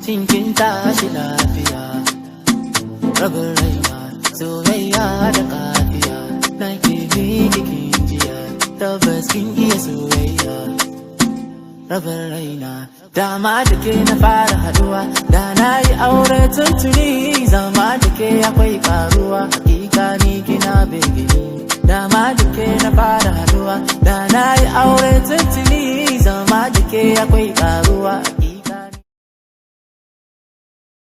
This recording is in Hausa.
Shin kin tashi lafiya? Rabin raina, soyayya da kafiya. Na ke miki kin jiya, tabbas kin iya soyayya. Rabin raina, dama da ke na fara haduwa, da na yi aure tuntuni. Zama da ke akwai karuwa, hakika ni kina birgini. Dama da ke na fara haduwa, da na yi aure tuntuni. Zama da ke akwai karuwa.